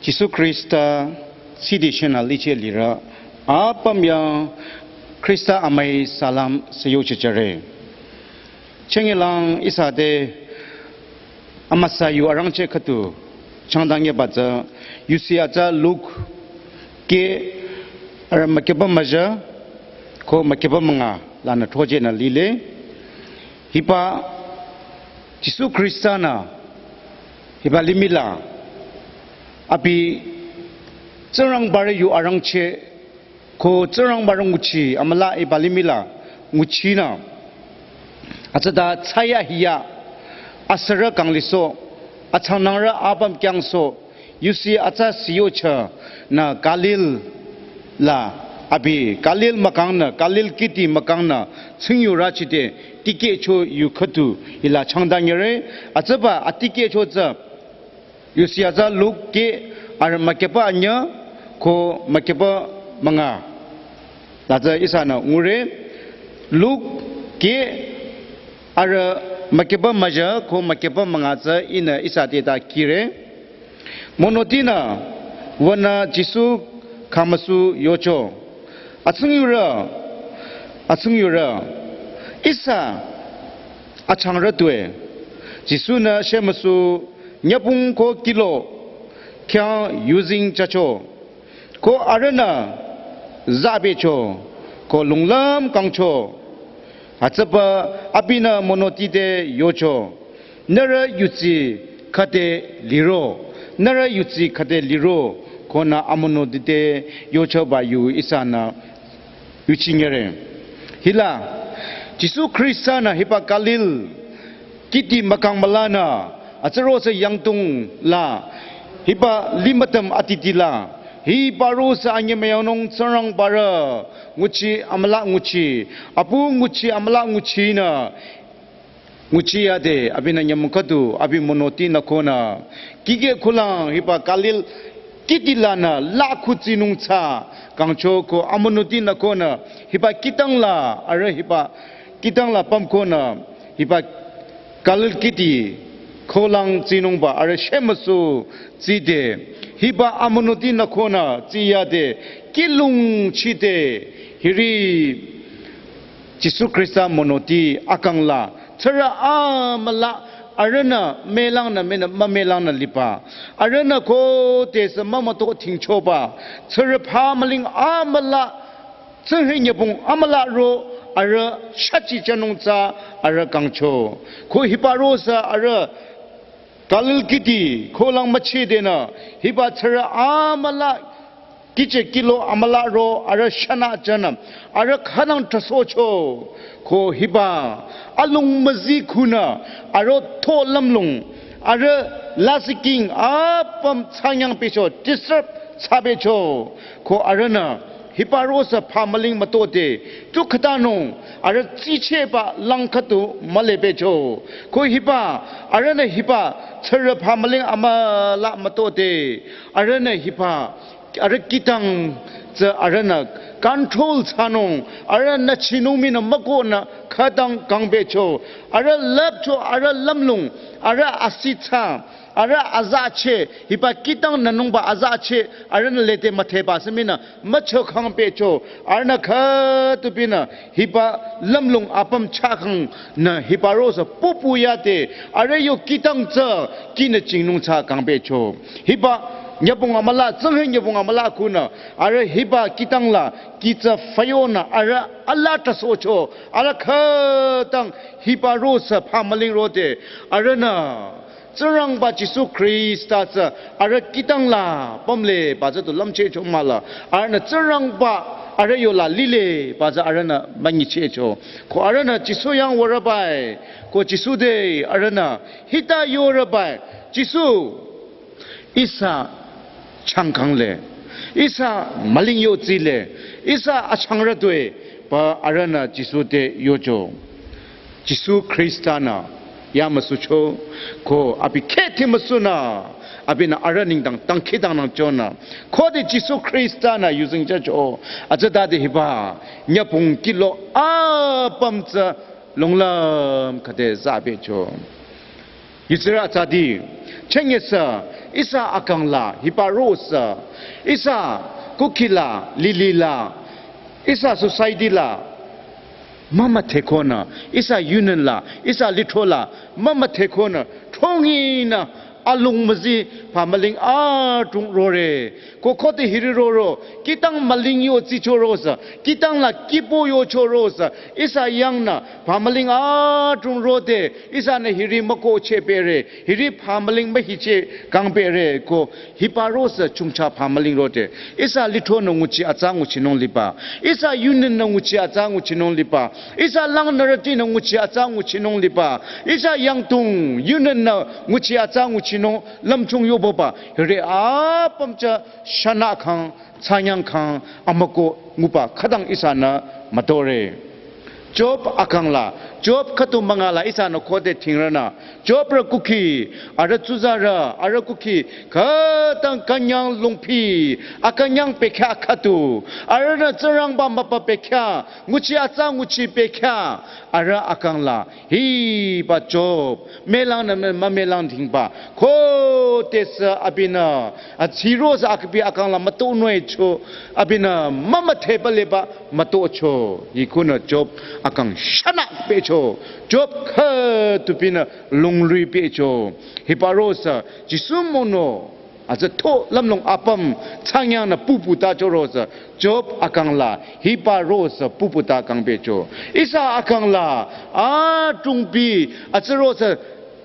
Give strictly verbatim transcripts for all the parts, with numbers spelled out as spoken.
Jisu Khrista sidi shena licheh lirü apüm yang Khrista amüi salam sü yochehchore. Chengilang ihsa te amüsa yu arangcheh khüdu changdang yeba tsü yusi atsa Luk keh arü mükehba müzah ko mükehba münga lanü throchehnü lile. Hiba Jisu Khrista-nü hiba limih la abi Tsingrangbarü yu arangcheh ko Tsingrangbarü nguchi amülah hiba limih la nguchinü atsüta thsayahiya asürü kang lisoh, atsangnangrü apüm kyangsoh, yusi atsa sü yocheh nü Galil la abi Galil mükangnü, Galil kihdi mükangnü tsingyurüchide tikehcho yu khüdu hila changdang yore. Atsüba atikehcho tsü yusi atsa Luk keh arü mükehba anyüh ko mükehba münga. La tsü ihsanü ngure Luk keh arü mükehba müzah ko mükehba münga tsü ihnü ihsa te ta kire. Monotinü wünü Jisu khamüsu yocho, Atsingyurü, atsingyurü, ihsa achangrü tue. Jisu-nü shemüsu nyübong ko kihlo khyang yuzeng jücho, ko arühnü zahbecho ko lunglam kangcho. Atsüba abinü monoti te yocho, nührü yudsi khüde liro, nührü yudsi khüde liro, konü amonoti te yochoba yu ihsanü yuchingere. Hila Jisu Khrista-nü hiba Galil kihdi mükang mülanü atsüro sü yangdong la hiba limütüm atiti la hiba ro sü anyemüyangnung Tsingrangbarü nguchi amülah nguchi, apu nguchi amülah nguchinü nguchiyade abinü nyümong khüdu abi monotinü konü kihkeh kulang hiba Galil kihdi lanü la khu tsinung tsü kangcho ko amonotinü konü hiba kihtang la arüh hiba kihtang la pümkonü hiba Galil kihdi kulang tsinungba arüh shemüsu tside hiba amonotinü konü tsiyade kihlung chide hiri Jisu Khrista monoti akang la tsürü amülah arühnü mülangnü münü mümülangnü liba, arühnü khodesü mümütoh tingchoba, tsürü phamüling amülah tsinghi nyübong amülah ro arüh shachi jünung tsü arüh kangcho. Ko hiba ro sü arüh Galil kihdi kulang müchidenü hiba tsürü amülah kihcheh kihlo amülah ro arüh shanü jünü arüh khütang trahsohcho. Ko hiba alung müzi khunü arüh tho lümlong arüh lasih king apüm thsanyang pehcho, disturb thsabecho. Ko arühnü hiba ro sü phamüling mütohde tu khütanung arüh tsichehba lang khüdu mülepehcho. Ko hiba arühnü hiba tsürü phamüling amülah mütohde arühnü hiba arüh kihtang tsü arühnü control thsanung arühnü chinung mii nü mükohnü khütang kangpehcho. Arüh lüpcho, arüh lümlong, arüh asithsa, arüh azacheh, hiba kihtang nünungba azacheh arühnü lede müdheba sü mii nü mücho kangpehcho. Arühnü khütupinü hiba lümlong apüm chakhangnü hiba ro sü pupu yade arüh yo kihtang tsü kihnü chingnung tsü kangpehcho. Hiba nyübong amülah, tsinghi nyübong amülah khunü arüh hiba kihtang la kih tsü füyonü arüh alaa trahsohcho. Arüh khütang hiba ro sü phamüling rode arühnü Tsingrangba Jisu Khrista tsü arüh kihtang la pümleba tsü tu lümchehcho mahla, arühnü Tsingrangba arüh yola lileba tsü arühnü münyichehcho. Ko arühnü Jisu yang würe bai, ko Jisu te arühnü hita yore bai, Jisu, ihsa changkang le, ihsa müling yotsile, ihsa achangrü tue, pü arühnü Jisu te yocho. Jisu Khrista-nü yamüsucho, ko abi kheh ti müsunü abinü arüh nengdang dangkhidangnangchonü khode Jisu Khrista-nü yuzeng jücho. Atsütade hiba nyübong kihlo apüm tsü lunglüm khüde zahbecho. Israel atsati, chünye sü, ihsa akang la, hiba ro sü, ihsa kukhi la, lili la, ihsa society la, mama thekonü, ihsa union la, ihsa litro la, mama thekonü, thongi nü, alung müzi, phamüling adrong rore, ko khode hiri roro, kihtang müling yo tsicho ro sü, kihtang la kipo yocho ro sü, ihsa yang nü, phamüling adrong rode, ihsanü hiri mükohcheh pehre, hiri phamüling mühicheh kang pehre, ko hiba ro sü chungcha phamüling rode. Ihsa litro nü nguchi atsa nguchinung liba. Ihsa union nü nguchi atsa nguchinung liba. Ihsa langnürüti nü nguchi atsa nguchinung liba. Ihsa yangdong union nü nguchi atsa nguchinung lümchung yoboba. Hiri apüm tsü shanü kang, tsanyang kang, amükoh nguba khütang ihsanü mütore. Job akang la, Job khüdu münga la ihsanü khode thingrünü. Job rü kukhi, arüh tsuzarü, arüh kukhi, khütang künyang lungpi, akünyang pekha khüdu, arühnü Tsingrangba müpa pekha, nguchi atsa nguchi pekha, arüh akang la, hiba Job, melang nü me-, mümelang dhingba, khode sü abinü, atsiro sü akbi akang la müto nui cho, abinü mama theba leba mütocho, hikunü Job akang shanü pehcho, Job khüdu binü lunglui pehcho, hiba ro sü Jisu mono, atsü tho lümlong apüm tsanyang nü pupu ta cho ro sü, Job akang la, hiba ro sü pupu ta kang pehcho. Ihsa akang la, adrongpi, atsü ro sü,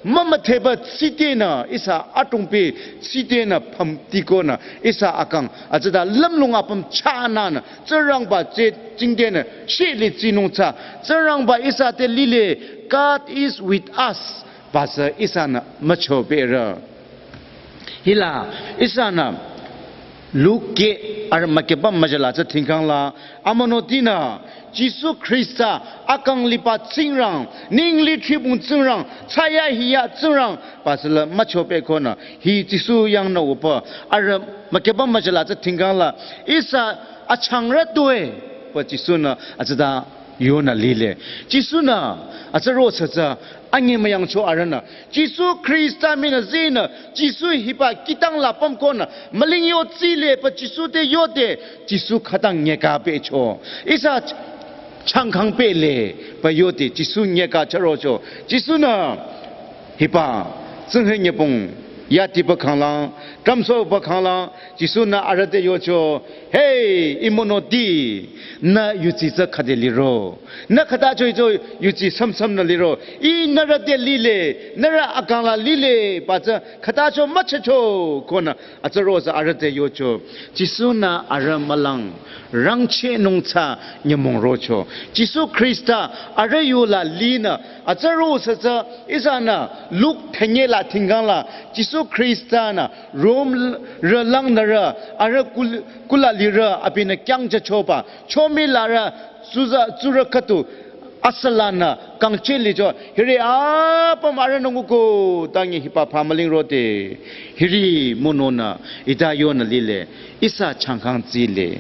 mama theba tsitenü, ihsa adrongpi, tsitenü, phamtikonü, ihsa akang, atsüta lümlong apüm chananü, Tsingrangba tsü tsingdenü, shili tsinung tsü, Tsingrangba ihsa te lile, God is with us, ba sü ihsanü mücho pehre. Hila, ihsanü, Luke arüh mükeba müjala tsü thingkang la, amünotinü, Jisu Khrista, akang liba Tsingrang, ningli thribung Tsingrang, thsayahiya Tsingrang, ba sü la mücho pehkonü, hi Jisu yang nü upa, arüh mükeba müjala tsü thingkang la, ihsa achangrü tue, ba Jisunü, atsüta yonü lile. Jisunü, atsü ro sü tsü, anyemüyangcho arühnü. Jisu Khrista minü zinü, Jisu hiba kihtang la pümkonü, müling yo tsile pü Jisu te yode, Jisu khütang nyeka pehcho. Ihsa ch-, changkang pehle, pü yode, Jisu nyeka chürocho. Jisunü, hiba, tsinghe nyepung, yatiba khanglang, tramsoba khanglang, Jisunü arüh te yocho, hey, imonoti, nü yudsi tsü khüde liro. Nü khüta choi choi yudsi samsam nü liro. Ih nührü te lile, nührü akang la lile, ba tsü khüta cho müchehcho, konü, atsü ro sü arüh te yocho. Jisunü arüh mülang, rangchehnung tsü nyümong rocho. Jisu Khrista arüh yu la linü, atsü ro sü tsü, ihsanü, Luk thünye la thingkang la, Jisu Khristanü, Rom rü langnürü, arüh kul-, kula lirü, abinü kyangchehchoba, chomi larü, tsuza, tsurü khüdu, asülanü, kangcheh licho, hiri apüm arühnü nguko, tangi hiba phamüling rode, hiri mononü, ita yonü lile, ihsa changkang tsile.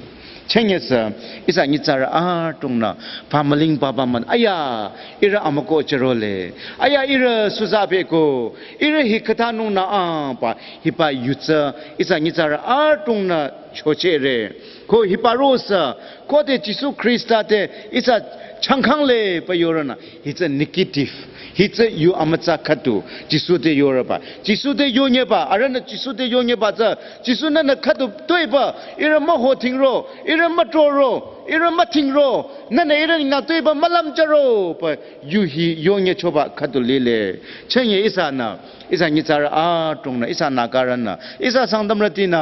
Chünye sü, ihsa nyitsarü adrongnü, phamüling papa man, aya, ihrü amüko chürole, aya, ihrü suza beko, ihrü hi khütanung nü apa, hiba yu tsü, ihsa nyitsarü adrongnü chochehre. Ko hiba ro sü, khode Jisu Khrista te, ihsa changkang le pü yorünü, hi tsü negative. Hi tsü yu amütsa khüdu, Jisu te yorüba. Jisu te yonyeba, arühnü Jisu te yonyeba tsü, Jisu nünü khüdu tuepü, ihrü müho thingro, ihrü mütroro, ihrü müthingro, nünü ihrü nü tuepü mülümcharo, pü yu hi yonyechoba khüdu lile. Chünye ihsanü, ihsa nyitsarü adrongnü, ihsa Nagarünü, ihsa Sangtamrütinü,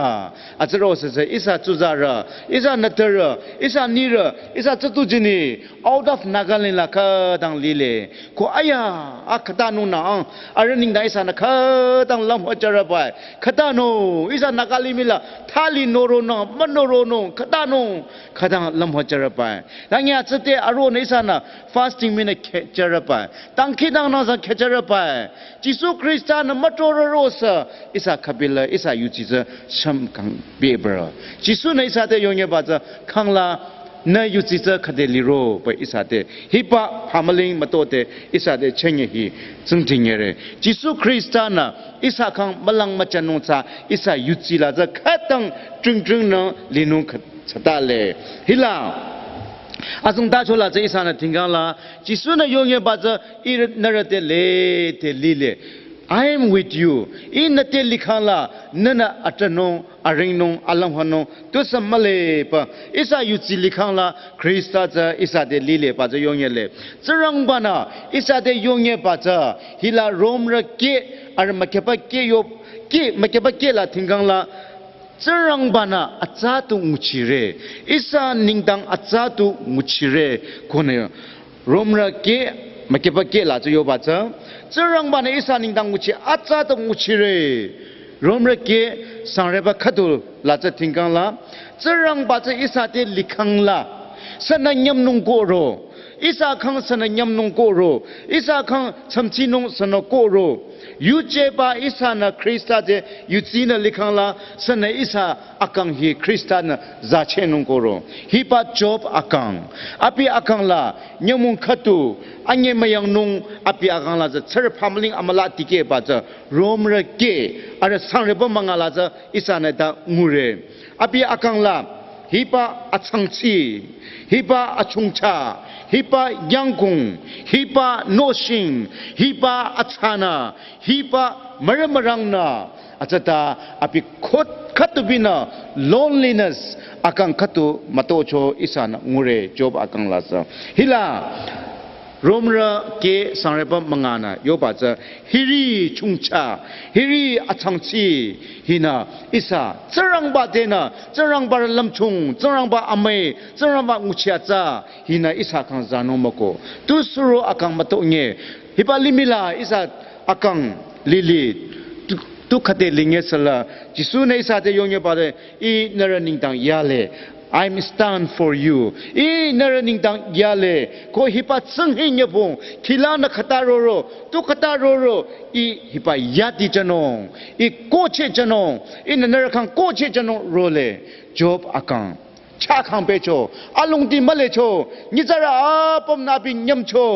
atsü ro sü sü, ihsa tsuzarü, ihsa nütürü, ihsa nirü, ihsa tsütu jini, out of Nagaland la khütang lile. Ko aya, a khütanung nü ang, arüh nengdang ihsanü khütang lümhocharübai. Khütanung, ihsa Naga limih la, thali noronung, münoronung, khütanung, khütang lümhocharübai. Tangi atsü te aronü ihsanü fasting minü khehcharübai. Dangkhidangnang sü khehcharübai. Jisu Khristanü mütroro ro sü, ihsa khübila, ihsa yudsi tsü shümkang bebürü. Jisunü ihsa te yonyeba tsü, khangla, Nü yudsi tsü khüde liro pü ihsa te. Hiba phamüling mütoh te ihsa te chünye hi tsingdhingere. Jisu Khrista-nü ihsa khyang mülang müchanung tsü ihsa yudsi la tsü khütang tringtring nü linung khü-, tsütale. Hila. Azong tacho la tsü ihsanü tingkang la. Jisu-nü yonye ba tsü ih nührü te lede lile. I am with you. Ih nü te likhang la nünü atranung, aringnung, alanghanung, tusü mühle pü. Ihsa yudsi likhang la Khrista tsü ihsa te lile pü tsü yonye le. Tsingrangba-nü ihsa te yonye ba tsü hila Romrü keh, arüh mükheba keh yo, keh, mükheba keh la tingkang la Tsingrangba-nü atsa tu nguchire. Ihsa nengdang atsa tu nguchire. Konü Romrü keh, mükheba keh la tsü yoba tsü. Tsingrangba-nü ihsa nengdang nguchi atsa tu nguchire. Romrü keh, sangreba khüdu la tsü tingkang la. Tsingrangba tsü ihsa te likhang la. Sünü nyümnung kohro. Ihsa khyang sünü nyümnung kohro. Ihsa khyang chamchinung sünü kohro. Yujeba ihsanü Khrista te yudsinü likhang la sünü ihsa akang hi Khrista-nü zachehnung kohro. Hiba Job akang. Abi akang la nyümong khüdu anyemüyangnung abi akang la tsü tsürü phamüling amüla tikehba tsü Romrü keh arüh sangreba münga la tsü ihsanü ta ngure. Abi akang la hiba achangchi, hiba achungcha, hiba yangkong, hiba nohsheng, hiba atsanü, hiba mürümürangnü, atsata abi khot khüdu binü loneliness akang khüdu mütohcho ihsanü ngure Job akang la tsü. Hila Romrü keh sangreba münganü yoba tsü hiri chungcha, hiri achangchi hinü ihsa Tsingrangba tenü, Tsingrangba lümchung, Tsingrangba amüi, Tsingrangba nguchi atsa hinü ihsa khyang zanung mükoh. Tu suro akang mütoh nye. Hiba limih la ihsa akang lili tu, tu khüde linge süla. Jisu-nü ihsa te yonye ba te ih nührü nengdang yale. I'm stand for you. Ih nührü nengdang yale. Ko hiba tsinghi nyübong. Khila nü khüta roro. Tu khüta roro. Ih hiba yadi jünung. Ih kohcheh jünung. Ihnü nührü khyang kohcheh jünung role. Job akang. Cha khyang pehcho. Alongdi mülecho. Nyitsarü apümnü abi nyümcho.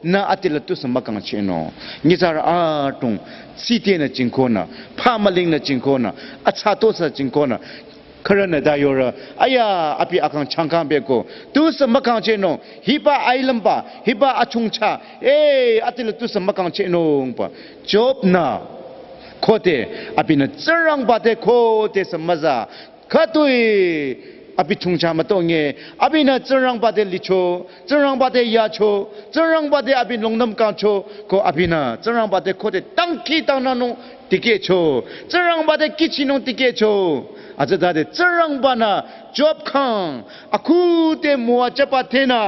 Nü atila tusü mükangchehnung. Nyitsarü adrong. Tsitenü jingkonü. Phamülingnü jingkonü. Atsa tosü jingkonü. Khürünü ta yore, aya, abi akang changkang beko. Tusü mükangchehnung, hiba ailümba, hiba achungcha, eh, atila tusü mükangchehnung pü. Job-nü, khode, abinü Tsingrangba te khode sü müza. Khütoi, abi chungcha mütoh nye, abinü Tsingrangba te licho, Tsingrangba te yacho, Tsingrangba te abi longnüm kangcho, ko abinü Tsingrangba te khode dangkhidangnangnung tikehcho, Tsingrangba te kihchinung tikehcho. Atsütade Tsingrangba-nü Job khyang akhude müwajüba tenü,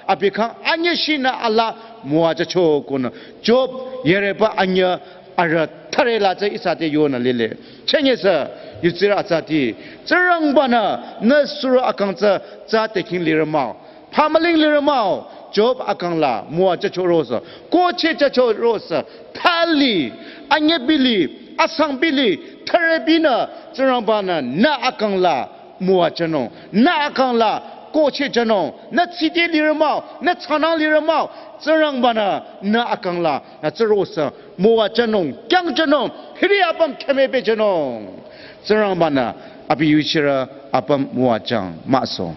abi khyang anyüshinü alaa müwajücho konü Job yüreba anyüh arüh thüre la tsü ihsa te yonü lile. Chünye sü, yutsirü atsati, Tsingrangba-nü nü suro akang tsü, tsü tekhing lire mah-o. Phamüling lire mah-o, Job akang la müwajücho rosü, kohcheh jücho rosü, thali, anyübili, asangbili, thürebinü, Tsingrangba-nü nü akang la müwajünung, nü akang la kohcheh jünung, nü tsite lire mah-o, nü tsanang lire mah-o, Tsingrangba-nü nü akang la, nü tsü rosü, müwajünung, kyangjünung, hiri apüm khümepehjünung. Tsingrangba-nü abi yuchirü apüm müwajüng mahso.